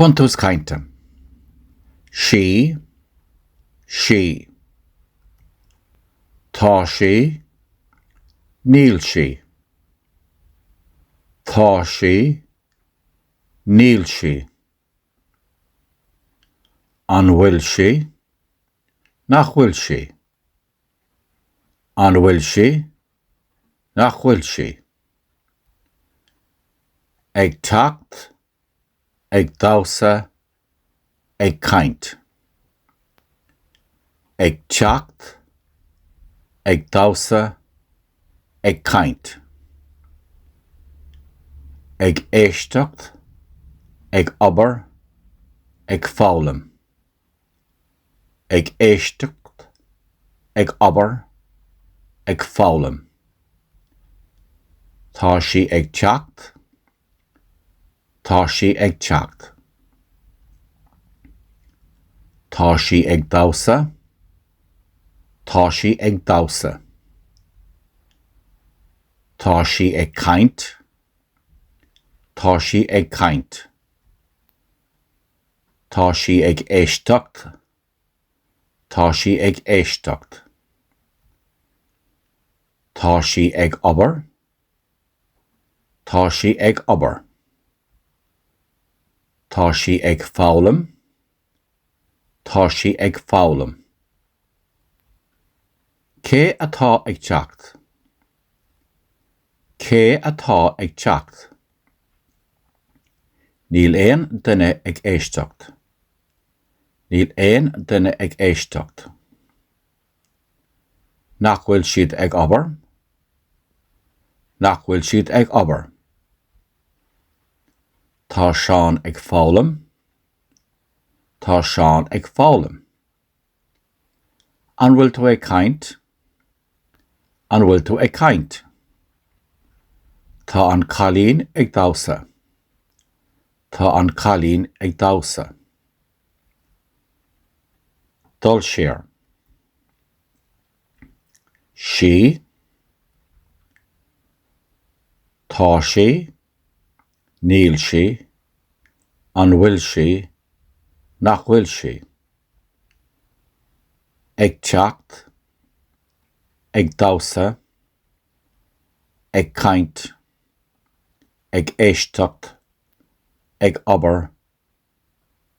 Buntús cainte. Sí. Sí. Tá sí. Níl sí. Tá sí. Níl sí. An bhfuil sí? Nach bhfuil sí? An bhfuil sí? Nach bhfuil sí? Ag teacht, ag damhsa, ag caint. Ag teacht, ag damhsa, ag caint. Ag éisteacht, ag obair, ag foghlaim. Ag éisteacht, ag obair, ag foghlaim. Tá sí ag teacht. Tá sí ag teacht. Tá sí ag damhsa. Tá sí ag damhsa. Tá sí ag caint. Tá sí ag caint. Tá sí ag éisteacht. Tá sí ag éisteacht. Tá sí ag obair. Tá sí ag obair. Tá sí ag foghlaim. Tá sí ag foghlaim. Cé atá ag teacht? Cé atá ag teacht? Níl aon duine ag éisteacht. Níl aon duine ag éisteacht. Nach bhfuil siad ag obair? Nach bhfuil siad ag obair? Tá Seán ag foghlaim. Tá Seán ag foghlaim. An bhfuil tú ag caint? An bhfuil tú ag caint? Tá an cailín ag damhsa. Tá an cailín ag damhsa. Dul siar. Sí. Tá sí. Níl sí. An bhfuil sí? Nach bhfuil sí? Ag teacht, ag damhsa, ag caint, ag éisteacht, ag obair,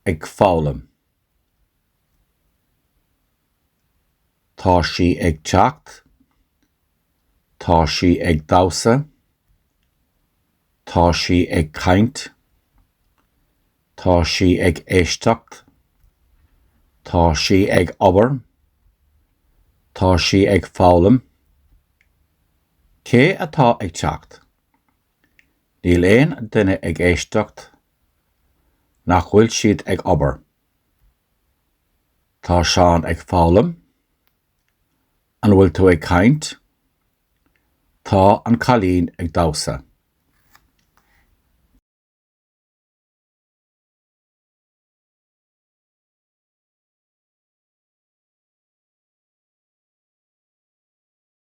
ag foghlaim. Tá sí ag teacht, tá sí ag damhsa, tá sí ag caint, Tá sí ag éisteacht. Tá sí ag obair. Tá sí ag foghlaim. Cé atá ag teacht? Níl aon duine ag éisteacht. Nach bhfuil siad ag obair? Tá Seán ag foghlaim. An bhfuil tú ag caint? Tá an cailín ag damhsa.